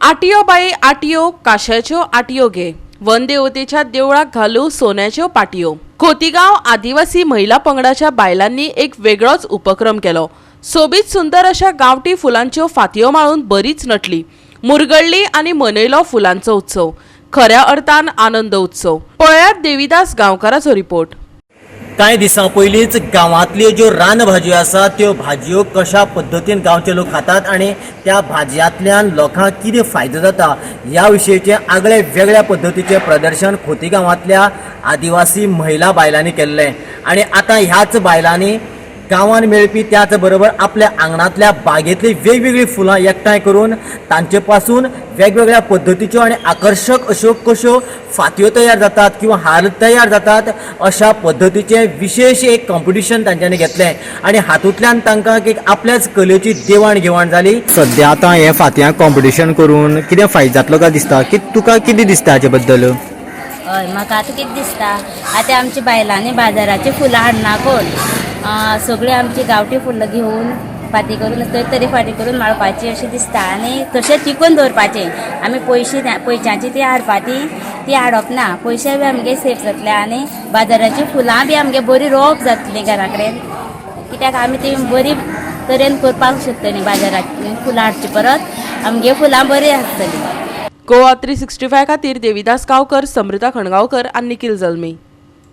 आटियो बाये आटियो, काश्याच्यो आटियो घे, वनदेवतेच्या देवळाक घालू सोन्याच्यो पाटयो. खोतीगांव आदिवासी महिला पंगडाच्या बायलांनी एक वेगळोच उपक्रम केलो. सोबीत सुंदर अशा गांवठी फुलांच्यो फातयो माळून बरीच नटली, मुरगळली आनी मनयलो फुलांचो उत्सव. खऱ्या अर्थान आनंद उत्सव. पळयात देविदास गांवकाराचो रिपोर्ट. कांय दिसां पयलींच गांवांतल्यो ज्यो रानभाजयो आसा, त्यो भाजयो कशा पद्दतीन गांवचे लोक खातात आनी त्या भाजयांतल्यान लोकांक कितें फायदो जाता ह्या विशयचें आगळे वेगळ्या पद्दतीचें प्रदर्शन खोती गांवांतल्या आदिवासी महिला बायलांनी केल्लें. आनी आतां ह्याच बायलांनी गांवांत मेळपी, त्याच बरोबर आपल्या आंगणांतल्या बागेंतलीं वेगवेगळीं फुलां एकठांय करून तांचे पासून वेगवेगळ्या पद्दतीच्यो आनी आकर्शक अश्यो कश्यो फातयो तयार जातात किंवा हार तयार जातात, अशा पद्दतीचें विशेश एक कॉम्पिटिशन तांच्यांनी घेतलें आनी हातूंतल्यान तांकां एक आपल्याच कलेची देवाण घेवाण जाली. सद्या आतां हें फातयां कॉम्पिटिशन करून कितें फायदो जातलो काय दिसता की तुका? कितें दिसता हाचे बद्दल? हय, म्हाका आतां कितें दिसता, आतां आमच्या बायलांनी बाजाराची फुलां हाडना कोण, सगळीं आमची गांवठी फुलां घेवन फाती करून, तरे फाती करून माळपाची अशें दिसता आनी तशें टिकून दवरपाचें. आमी पयशे पयशांची ती हाडपा ती ती हाडप ना. पयशे बी आमगे सेफ जातले आनी बाजाराची फुलां बी आमगे बरी रोवप जातली घरा कडेन, कित्याक आमी ती बरी तरेन करपाक शकतली. बाजारांत फुलां हाडची परत आमगे फुलां बरीं आसतलीं. गोवा 365 खातीर देविदास गांवकर, समृता खणगांवकर आनी निखिल जल्मी.